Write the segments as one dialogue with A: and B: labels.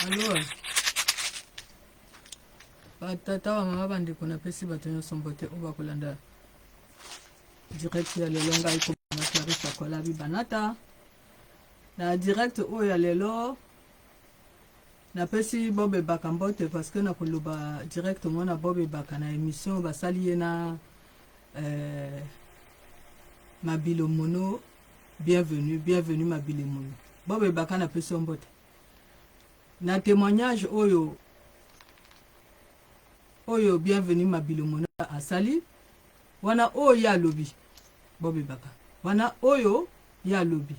A: Alo batata bamama bandeko napesi bato nyonso mbote oyo bakolanda direct ya lelo ngai kobana clarisse akolabi banata na direct oyo ya lelo napesi bob ebaka mbote parce que nakoloba directement na bob ebaka na émission basali ye na euh, mabilo mono bienvenue bienvenue mabile mono bob ebaka napesi yo mbote na témoignage oyo oyo bienvenue mabilo mono asali wana oyo ye alobi bob ebaka wana oyo ye alobi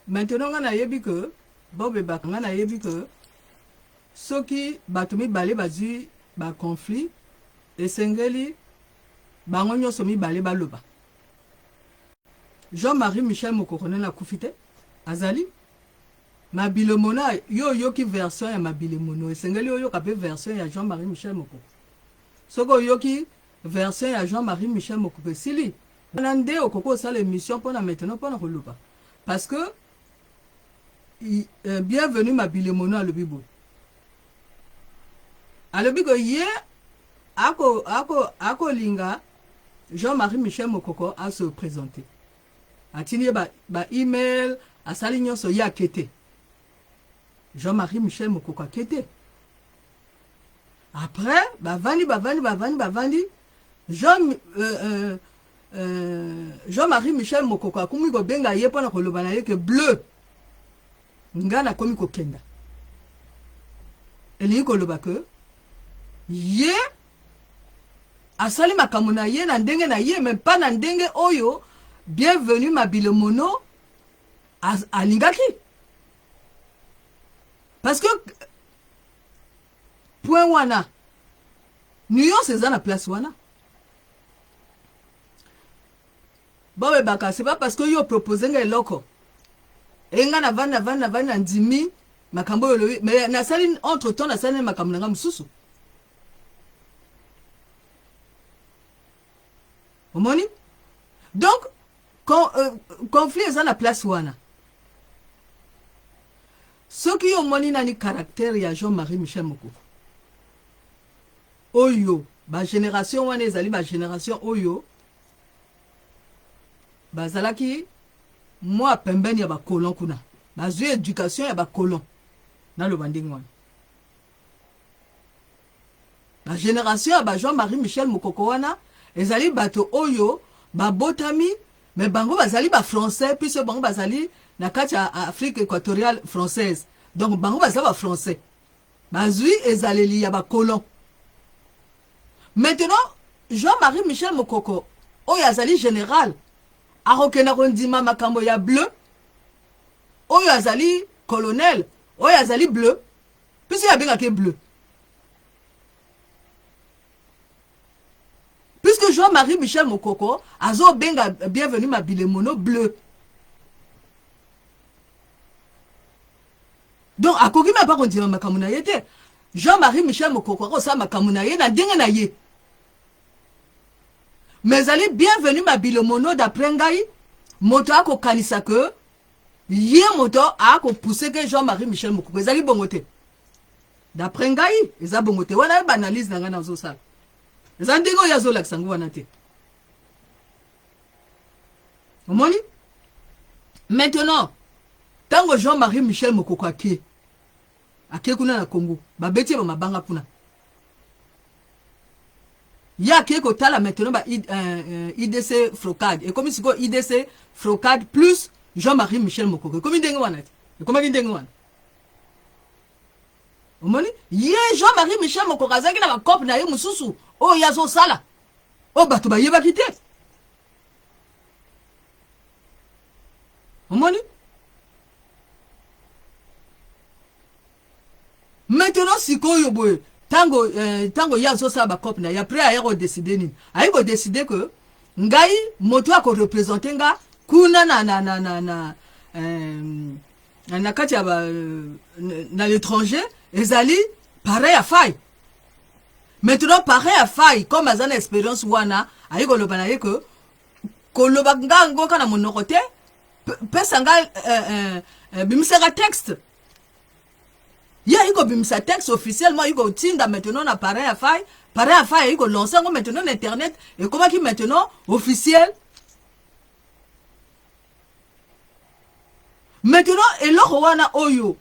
A: Maintenant nga nayebi que Bob Ebaka nga nayebi que soki bato mibale bazwi ba conflit esengeli bango nyonso mibale baloba. Jean-Marie Michel Mokoko nani akufi te azali Mabile Mona yo oyoki version ya Mabile Mono esengeli oyoka pe version ya Jean-Marie Michel Mokoko. Soki oyoki version ya Jean-Marie Michel Mokoko esili Wana nde okoki kosala emission pona maintenant pona koloba parce que euh, bienvenue mabile mono alobi boye alobi ko ye ako ako akolinga Jean-Marie Michel Mokoko a se présenter atindi ye ba, ba email asali nyonso ye ake te Jean-Marie Michel Mokoko ake te après bavandi bavandi bavandi bavandi Jean, euh, euh, euh, Jean-Marie Michel Mokoko akomi kobenga ye mpo na koloba na ye ke bleu nga nakomi kokenda elingi koloba ke ye asali makambo na ye na ndenge na ye me pa na ndenge oyo bienvenu mabile mono alingaki parce que point wana nuance eza na place wana bawebaka c'est pas parce que yo propose nga eloko e nga navandi navandi navandi na ndimi makambo oyo olobi mais nasali entre temps nasali makambo na nga mosusu omoni donc con, euh, conflit eza na place wana Soki yo omoni nani caractère ya Jean Marie Michel Mokoko oyo ba generation wana ezali ba generation oyo bazalaki mwa pembeni ya ba colon kuna bazwi education ya ba colon naloba ndenge wana Ba generation ya ba Jean Marie Michel Mokoko wana ezali bato oyo babotami mais bango bazali ba français puisque bango bazali na kati ya Afrique équatoriale française donc bango baza ba français bazwi ezaleli ya ba colon maintenant Jean-Marie Michel Mokoko oyo azali général akokenda kondima makambo ya bleu oyo azali colonel oyo azali bleu puisque abengaki ye bleu puisque Jean-Marie Michel Mokoko azobenga bienvenu Mabile Mono bleu donc akoki mpe kondima makambo na ye te Jean-Marie Michel Mokoko akosala makambo na ye na ndenge na ye mais ezali bienvenu Mabile Mono d'après ngai moto akokanisa que ye moto akopousse ke Jean-Marie Michel Mokoko ezali bongo te d'après ngai eza bongo te wana ba analyse na ngai nazosala eza ndenge oyo azolakisa yango wana te omoni maintenant ntango Jean-Marie Michel Mokoko ake ake kuna na Congo babeti ye bamabanga kuna ye akei kotala maintenant ba IDC Frocad ekomi sikoyo IDC Frocad plus Jean-Marie Michel Mokoko ekomi ndenge wana te ekomaki ndenge wana omoni ye Jean-Marie Michel Mokoko azalaki na bacope na ye mosusu oyo ye azosala oyo bato bayebaki te omoni maintenant sikoyo boye ntango eh, ntango ye azosala bacope na ye après aya kodeside nini ayi kodeside ke ngai moto akorepresente nga kuna na, na, na, na, na, eh, na kati ya ba, na l'étranger ezali pareil ya fai maintenant pareil ya fai comme aza na expérience wana ayi koloba na ye ke koloba nga ngoka na monoko te pesa nga eh, eh, eh, bimisaka texte. Ye ayi kobimisa texte officiellement, ayi kotinda maintenant na parrain ya Fay. Parrain ya Fay ayi kolancer yango maintenant na internet, ekomaki maintenant officiel. Maintenant eloko wana oyo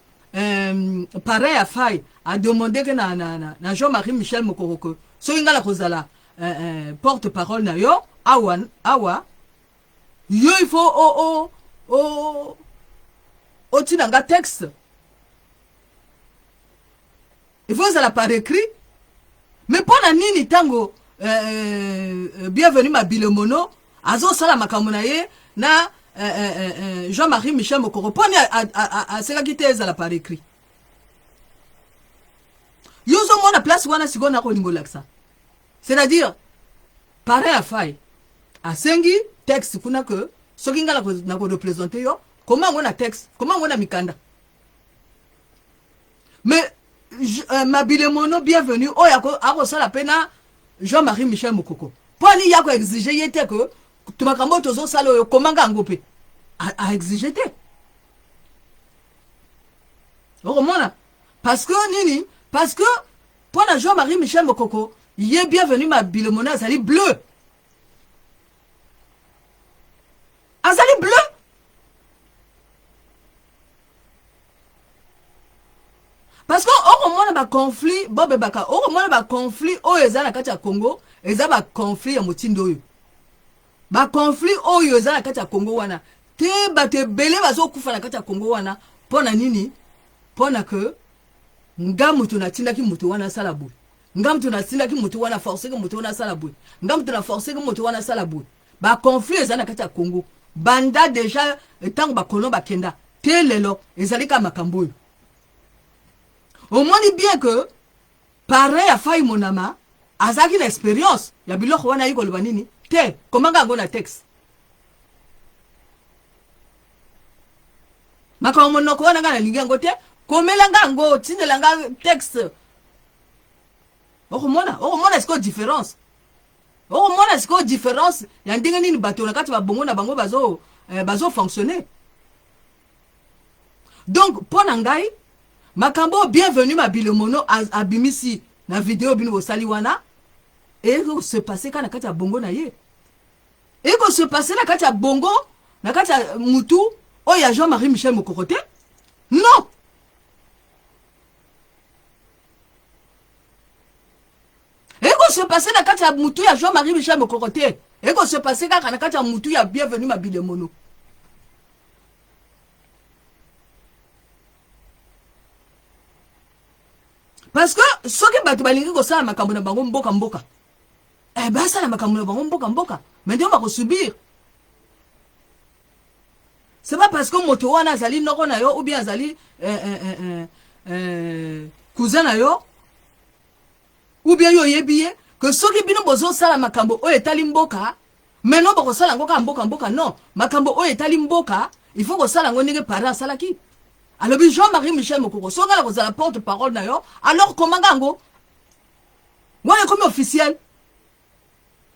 A: parrain ya Fay ademande ke na Jean-Marie Michel Mokoko ke soki ngai nakozala porte parole na yo awa, awa yo il faut o o o otina nga texte, il faut ezala par écrit. Mais mpo na nini ntango Bienvenu Mabile Mono azosala makambo na ye na Jean-Marie Michel Mokoko, mpo nini asekaki te ezala par écrit? Yo ozomona place wana sikoyo nakolinga olakisa, c'est-à-dire parrain ya Fay asengi texte kuna ke soki ngai nakoreprésenter yo, koma yango na texte, koma yango na mikanda. Mais Mabile Mono Bienvenu oyo akosala mpe na Jean-Marie Michel Mokoko, mpo ani ya koexiger ye te ke makambo oyo tozosala oyo, komanga yango mpe? Aexiger te. Okomona parce que nini? Parce que mpo na Jean-Marie Michel Mokoko, ye Bienvenu Mabile Mono azali bleu, azali bleu. Parce que okomona baconflit bobebaka, okomona baconflit oyo eza na kati ya Congo, eza baconflit ya motindo oyo, baconflit oyo eza na kati ya Congo wana te. Bato ebele bazokufa na kati ya Congo wana mpo na nini? Mpo na ke nga moto natindaki moto wana asala boye, nga moto natindaki moto wana, forceke moto wana asala boye, nga moto na forceke moto wana asala boye. Baconflit eza na kati ya Congo banda déjà ntango bacolon bakenda te lelo, ezali kaka makambo oyo. Omoni bien que parrain ya Fai Monama azalaki na expérience ya biloko wana. Ayi koloba nini te? Komanga yango na texte. Makambo monoko wana, ngai nalingi yango te. Komela nga yango, tindela nga texte. Okomona, okomona sikoyo différence, okomona sikoyo différence ya ndenge nini bato na kati babongo na bango bazo bazo fonctionner. Donc mpo na ngai, makambo oyo Bienvenu Mabile Mono abimisi na video bino bosali wana, ekose passer kaka na kati ya bongo na ye, ekose passer na kati ya bongo, na kati ya mutu oyo ya Jean-Marie Michel Mokoko te. Non, ekose passer na kati ya mutu ya Jean-Marie Michel Mokoko te, ekose passer kaka na kati ya mutu ya Bienvenu Mabile Mono. Parce que soki bato balingi kosala makambo na bango mboka mboka, basala makambo na bango mboka mboka, mais nde bakosubir. C'est pas parce que moto wana azali noko na yo ou bien azali cousin na yo ou bien yo oyebi ye ke soki bino bozosala makambo oyo etali mboka, maintenant bokosala yango kaka mboka mboka. Non, makambo oyo etali mboka, il faut kosala yango ndenge parrain asalaki. Alobi Jean-Marie Michel Mokoko, soki ala kozala porte parole na yo, alors komanga yango wana ekomi officiel.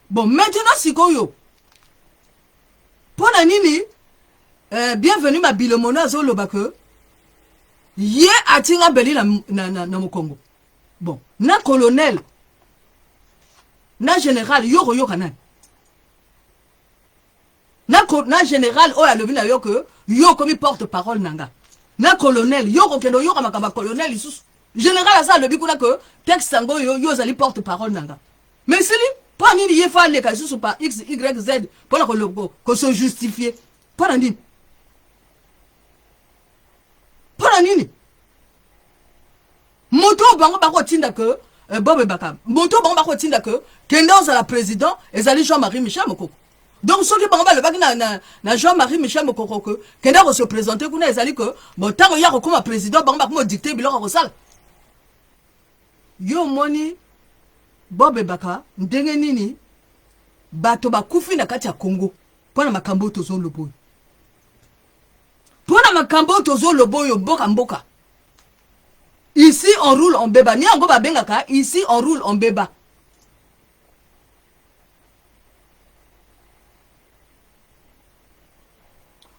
A: Bon, maintenant sikoyo mpo na nini Bienvenu Mabile Mono azoloba ke ye atinga mbeli na mokongo? Bon, na colonel na général, yo koyoka nani? Na général oyo alobi na yo ke yo okomi porte parole na nga, na colonel, yo kokende oyoka makambo ya colonel lisusu? Général aza alobi kuna ke texte yango oyo, yo ozali porte parole na nga. Mais sili mpo nini ye fa aleka lisusu par x y z mpona kose justifier? Mpo na nini? Mpo na nini moto oyo bango bakotinda ke bobebaka, moto oyo bango bakotinda ke kende ozala président ezali Jean-Marie Michel Mokoko? Donc soki bango balobaki na Jean-Marie Michel Mokoko ke kende kose présenter kuna, ezali ke bon, ntango ya kokóma président, bango bakoma odicter biloko ya kosala. Yo omoni bobebaka ndenge nini bato bakufi na kati ya Congo mpo na makambo oyo tozoloba oyo, mpo na makambo oyo tozoloba oyo, mboka mboka. Ici on roule en beba, ni yango babengaka ici on roule en beba.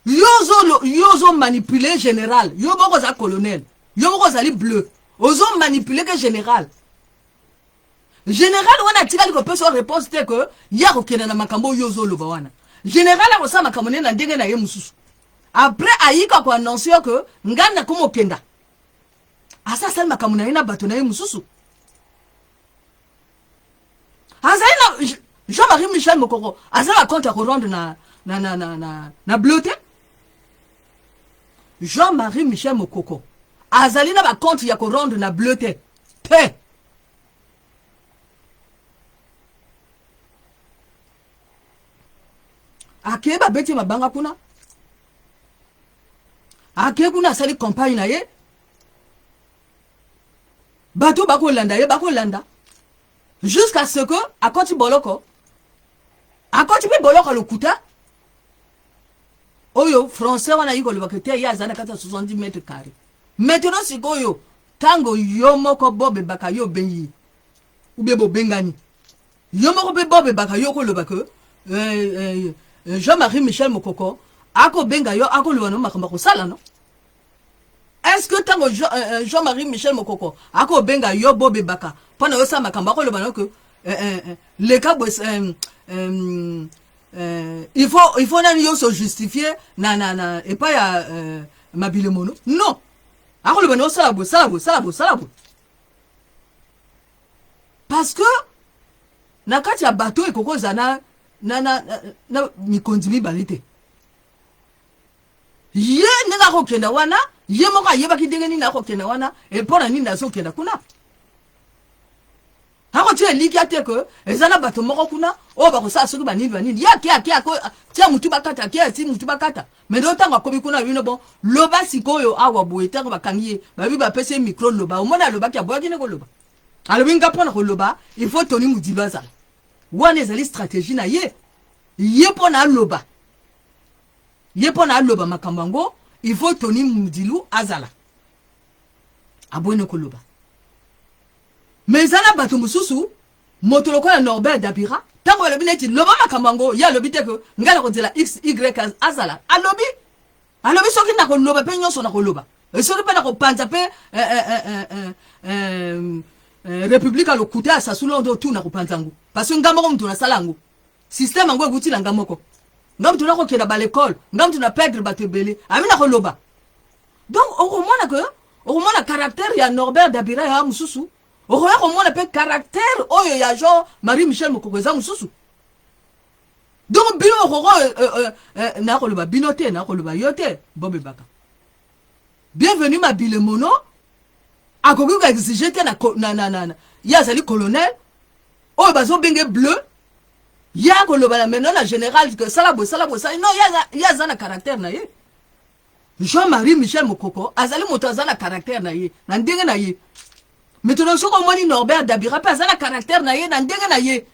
A: Yo ozomanipuler général, yo moko oza colonel, yo moko ozali bleu. Ozo manipuler ke général. Général wana atikali kopesa yo réponse te ke ye akokende na makambo oyo ozoloba wana. Général akosala makambo ne na ndenge na ye mosusu. Après ayika ko annoncer yo ke ngai nakomi okenda. Asa asali makambo na ye na bato na ye mosusu. Azali na Jean-Marie Michel Mokoko aza na compte ya korendre na, na, na, na, na, na bleu te. Jean-Marie Michel Mokoko azali na ba compte ya korendre na bleu te te. Akei babeti mabanga kuna, akei kuna asali campagne na ye, bato bakolanda ye bakolanda jusqu'à ce que akoti boloko, akoti mpe boloko lokuta oyo français wana ayi kolobaka te ye aza na kati ya 70 mètre carré. Maintenant sikoyo ntango yo moko bobebaka yo obengi ye ou bien bobengani yo moko mpe bobebaka yo koloba ke Jean-Marie Michel Mokoko akobenga yo akoloba no makambo akosala no. Est-ce que ntango Jean-Marie Michel Mokoko akobenga yo bobebaka mpo na yosala makambo akoloba no ke leka boye, il faut nani yo se justifier na na na epai ya Mabile Mono? Non, akoloba na osala boye, sala boye, sala boye, sala boye, parce que na kati ya bato ekoki kozala na mikonzi mibale te. Ye ndenge akokenda wana, ye moko ayebaki ndenge nini akokenda wana e mpo na nini azokenda kuna. Akotia elikya te ke eza na bato moko kuna oyo bakosala soki banini banini. Ye ake ake ako tia mutu bakata, ake ati mutu bakata. Me ndo ntango akomi kuna bino bon loba sikoyo awa boye, ntango bakangi ye babi bapesi ye micro loba, omoni alobaki aboyaki nde koloba. Alobi nga mpo na koloba il faut Tony Mudilu azala wana, ezali stratégie na ye. Ye mpo na aloba, ye mpo na aloba makambo yango il faut Tony Mudilu azala, aboyi koloba. Me eza na bato mosusu, moto lokola Norbert Dabira, ntango balobi neti loba makambo yango, ye alobi te ke ngai nakozela x y azala. Alobi, alobi soki nakoloba mpe nyonso nakoloba, soki mpe nakopanza mpe république ya lokuta ya Sassou Londo tu nakopanza yango, parce que ngai moko moto nasala yango, système yango ekuti na ngai moko, ngai moto nakokenda ba l'école, ngai moto na perdre bato ebele, abi nakoloba. Donc okomona ke okomona caractère ya Norbert Dabira ya mosusu, okoya komona mpe caractère oyo ya Jean Marie Michel Mokoko eza mosusu. Donc bino okoko nakoloba bino te, nakoloba yo te, bobebaka Bienvenu Mabile Mono akoki koexige te na ye azali colonel oyo bazobenge bleu, ye akoloba na maintenant na général ke sala boye, sala boye, sala. Non, ye aza na caractère na ye. Jean-Marie Michel Mokoko azali moto aza na caractère na ye na ndenge na ye. Maintenant soki omoni Norbert Dabira mpe aza na caractère na ye na ndenge na ye.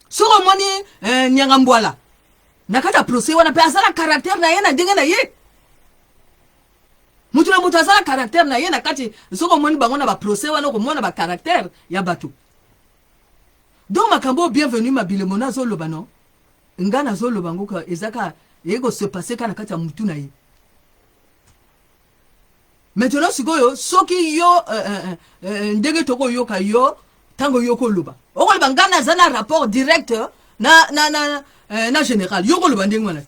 A: Soki omoni Nyanga Mbwala na kati ya procès wana mpe aza na caractère na ye na ndenge na ye. Moto na moto aza na caractère na ye na kati. Soki omoni bango na baprocès wana, okomona bacaractère ya bato. Donc makambo oyo Bienvenu Mabile Mona azoloba, no, nga nazoloba yango ka eza ka eye kose passe ka na kati ya mutu na ye. Maintenant sikoyo soki yo ndenge tokoyoka yo, ntango yo koloba, okoloba nga naza na rapport direct na général, yo koloba ndenge wana,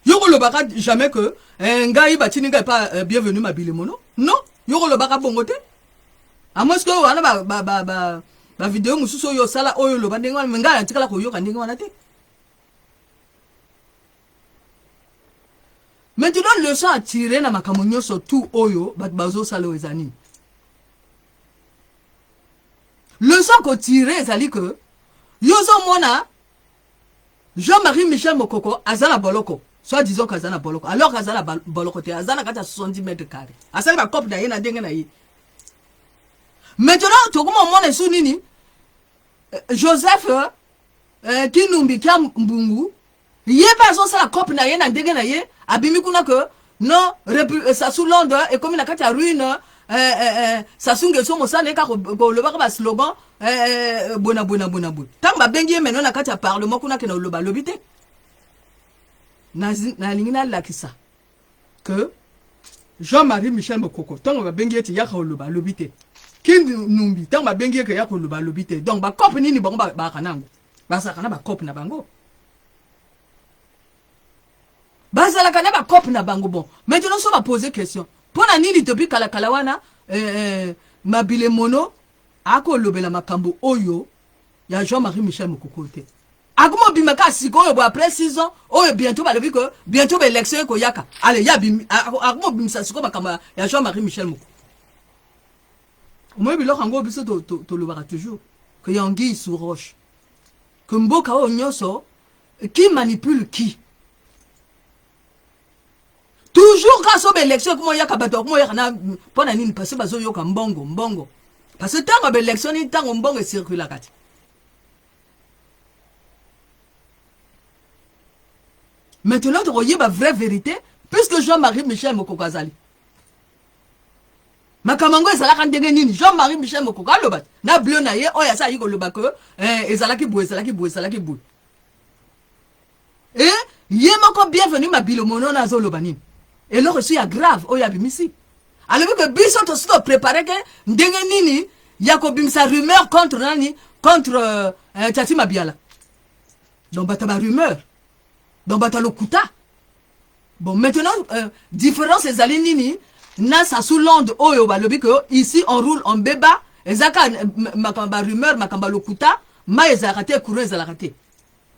A: yo kolobaka jamais que ngai batindi ngai pa Bienvenu Mabile Mono. Non, yo kolobaka bongo te, à moins que wana ba vidéo mosusu oyo osala oyo oloba ndenge wana, me ngai natikala koyoka ndenge wana te. Maintenant, leçon à tirer na makambo nyonso tout oyo bato bazosala oyo eza nini? Leçon kotire ezali ke yo ozomona Jean-Marie Michel Mokoko aza na boloko, soit disant que aza na boloko, alors que aza na boloko te, aza na kati ya 70 mètres carré, asali bacope na ye na ndenge na ye. Maintenant tokoma omona esu nini? Joseph Kinumbi Kia Mbungu, ye mpe azosala cope na ye na ndenge na ye, abimi kuna ke non, Sassou Londres ekomi na kati ya ruine, Sassou Nguesso mosala ye kaka kolobaka baslogan boye na boye na boye na boye. Ntango babengi ye maintenant na kati ya parlement kuna, akende koloba, alobi te. Nalingi nalakisa que Jean-Marie Michel Mokoko, ntango babengi ete yaka koloba, alobi te. Kinumbi, ntango babengi ye ke ya koloba, alobi te. Donc bacope nini bango baaka nango? Bazalaka na bacope na bango, bazalaka na bacope na bango. Bon, maintenant so bapose question, mpo na nini depuis kalakala wana Mabile Mono akolobela makambo oyo ya Jean-Marie Michel Mokoko te? Akomobima kaka sikoyo boye, après 6 ans oyo bientôt balobi ke bientôt baélection ekoyaka. Ale ye akomobimisa sikoyo makambo ya Jean-Marie Michel Mokoko. Omoni biloko yango, biso tolobaka toujours que y a anguille sous roche, que mboka oyo nyonso, qui manipule qui? Toujours kaka so baélection ekoma oyaka, bato bakoma oyaka na mpo na nini? Parce que bazoyoka mbongo, mbongo. Parce que ntango ya baélection nini, ntango mbongo ecirculaka te. Maintenant tokoyeba vraie vérité, puisque Jean-Marie Michel Mokoko azali makambo yango ezalaka ndenge nini. Jean-Marie Michel Mokoko aloba na bleu na ye oyo asalaki koloba ke ezalaki boye, ezalaki boye, ezalaki boye. E ye moko Bienvenu Mabilo Mono azoloba nini? Eloko esi ya grave oyo abimisi, alobi ke biso tosi toprépare ke ndenge nini ya kobimisa rumeur contre nani, contre Tati Mabiala. Donc bato ya barumeur, donc bato ya lokuta. Bon, maintenant différence ezali nini na Sasu Land oyo balobi ke ici on roule en beba? Eza kaka makambo barumeur, makambo ya lokuta, mai ezalaka te, courant ezalaka te.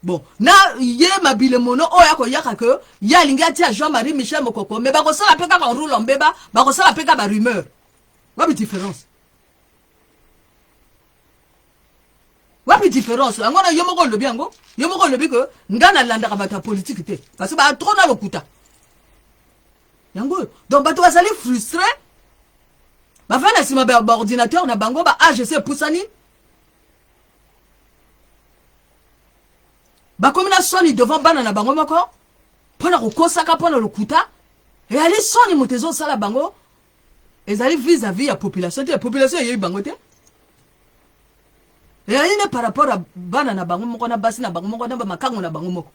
A: Bon, na ye Mabile Mono oyo akoyaka ke ye alingi atia Jean-Marie Michel Mokoko, mais bakosala mpe kaka roule en beba, bakosala mpe kaka barumeur. Wapi différence? Wapi différence yango wana? Yo moko olobi yango, yo moko olobi ke nga nalandaka bato ya politike te parce que baa trop na lokuta. Yango oyo. Donc bato bazali frustré, bafai na nsima baordinateur na bango, ba agc epusani, bakomi na soni devant bana na bango moko mpo na kokosaka, mpo na lokuta. Eyali soni moto ezosala bango, ezali vis-à-vis ya population te, population eyebi bango te. Eyali nde par rapport ya bana na bango moko, na basi na bango moko, na bamakango na bango moko.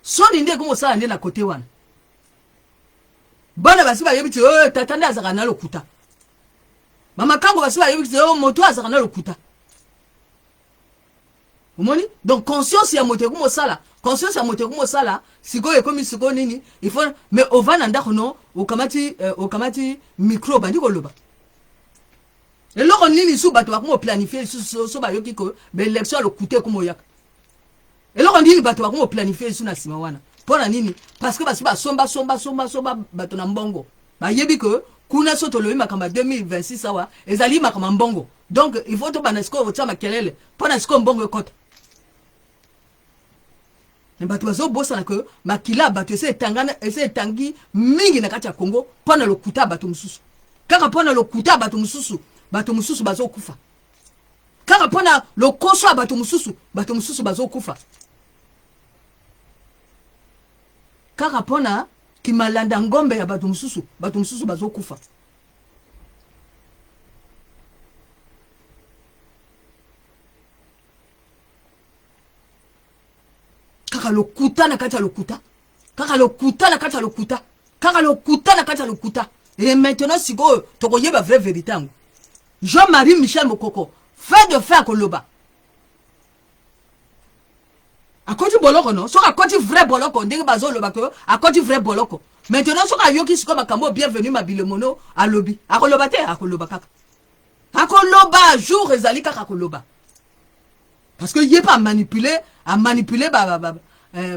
A: Soni nde ekomi kosala nde na kote wana. Bana basi bayebi ti oyo tata nde azalaka na lokuta, bamakango basi bayebi ti oyo moto azalaka na lokuta. Omoni? Donc conscience ya moto ekomi kosala, conscience ya moto ekomi kosala sikoyo, ekomi sikoyo nini? Il faut, mais ovanda ndako no, okamati micro, obandi koloba eloko nini? Su bato bakomi koplanifie lisusu so bayoki ko baélection ya lokuta ekomi oyaka. Eloko nini bato bakomi koplanifie lisusu na nsima wana? Mpo na nini? Parce que basi basomba somba somba somba bato na mbongo. Bayebi ke kuna so tolobi makambo ya 2026 awa ezali makambo ya mbongo. Donc il faut tobanda sikoyo kotia makelele mpo na sikoyo mbongo ekɔta. Me bato bazobosana ke makila ya bato esi etangana, esi etangi mingi na kati ya Congo mpo na lokuta ya bato mosusu. Kaka mpo na lokuta ya bato mosusu, bato mosusu bazokufa. Kaka mpo na lokoso ya bato mosusu, bato mosusu bazokufa. Kaka mpo na kimalanda ngombe ya bato mosusu, bato mosusu bazokufa. Kaka lokuta na kati ya lokuta, kaka lokuta na kati ya lokuta, kaka lokuta na kati ya lokuta. Et maintenant sikoyo tokoyeba vraie vérité yango. Jean-Marie Michel Mokoko fait de fait akoloba akoti boloko no. Soki akoti vrai boloko ndenge bazoloba ke akoti vrai boloko, maintenant soki ayoki sikoyo makambo Bienvenu Mabile Mono alobi, akoloba te? Akoloba kaka, akoloba. Jour ezali kaka akoloba, parce que ye mpe amanipule, amanipule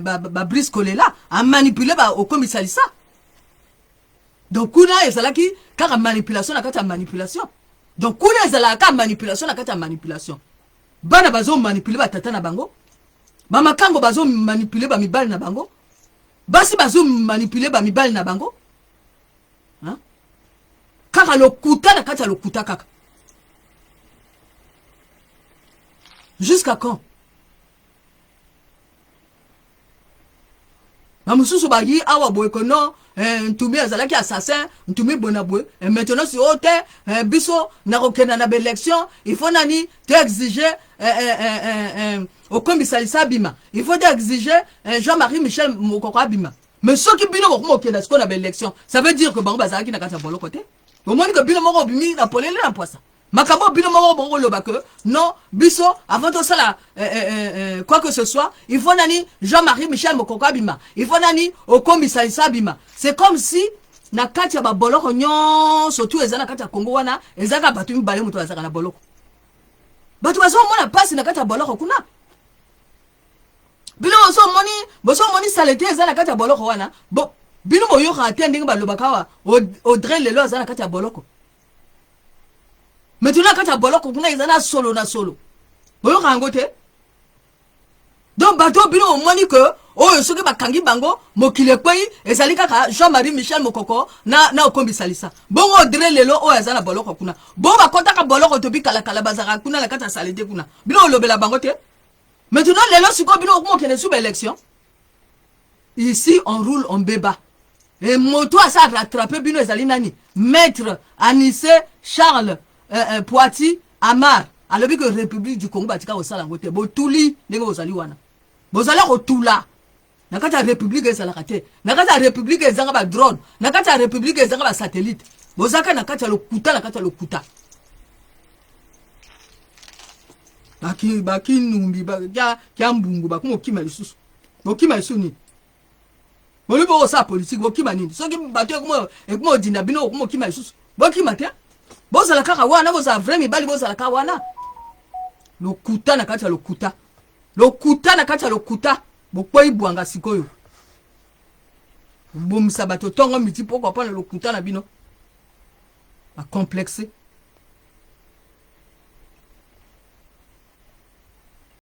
A: baBrice Kolela, amanipule baokomisalisa. Donc kuna ezalaki kaka manipulation na kati ya manipulation. Donc kuna ezalaka kaka manipulation na kati ya manipulation. Bana bazomanipule batata na bango, bamakango bazomanipule bamibali na bango, basi bazomanipule bamibali na bango. Hein? Kaka lokuta na kati ya lokuta kaka. Jusqu'à quand? Bamosusu bayi awa boye ke non, Ntumi azalaki assassin, Ntumi boye na boye. Maintenant si oyo te, biso nakokenda na baélection, il faut nani to exige Okombi Salissa abima, il faut exiger Jean-Marie Michel Mokoko abima. Mais soki bino bokoma okenda sikoyo na baélection, ça veut dire que bango bazalaki na kati ya boloko te. Omoni ke bino moko obimi na polele na mpwasa. Makambo bino moko bokoloba que non, biso avant tosala quoi que ce soit, il faut nani, Jean-Marie Michel Mokoko abima, il faut nani, Okombi Salissa abima. C'est comme si na kati ya baboloko nyonso tu eza na kati ya Kongo wana, ezalaka bato mibale moto bazalaka na boloko. Bato bazomona mpasi na kati ya boloko kuna. Bino bozomoni, bozomoni saleté eza na kati ya boloko wana. Bo bino boyokaka te ndenge balobaka awa. Audrey lelo aza na kati ya boloko. Maintenant, na kati ya boloko kuna eza na solo na solo, boyoka yango te. Donc bato bino omoni ke oyo soki bakangi bango, mokili ekwei, ezali kaka Jean-Marie Michel Mokoko na Okombi Salisa. Bongo Audrey lelo oyo aza na boloko kuna, bongo bakɔtaka boloko tobi kalakala, bazalaka kuna na kati ya saleté kuna, bino olobela bango te. Maintenant lelo sikoyo bino okoma okende su baélection. Ici on roule, on beba e moto asa rattrape bino ezali nani? Maître Anise Charles Poiti Amar alobi ke République du Congo batika kosala yango te. Botuli ndenge bozali wana, bozali kotula na kati ya république. Ezalaka te na kati ya république ezanga badrone, na kati ya république ezanga basatellite. Bozalaka na kati ya lokuta, na kati ya lokuta. Bakinumbi kya mbungu bakoma okima lisusu. Bokima lisusu nini? Bolobi bokosala politike, bokima nini? Soki bato ekoma odinda bino, okoma okima lisusu. Bokima te, bozala kaka wana, bozala vrai mibali, bozala kaka wana. Lokuta na kati ya lokuta, lokuta na kati ya lokuta. Bokwei bwanga sikoyo, bomisa bato ntongo miti pokwa mpona lokuta na bino bacomplexe.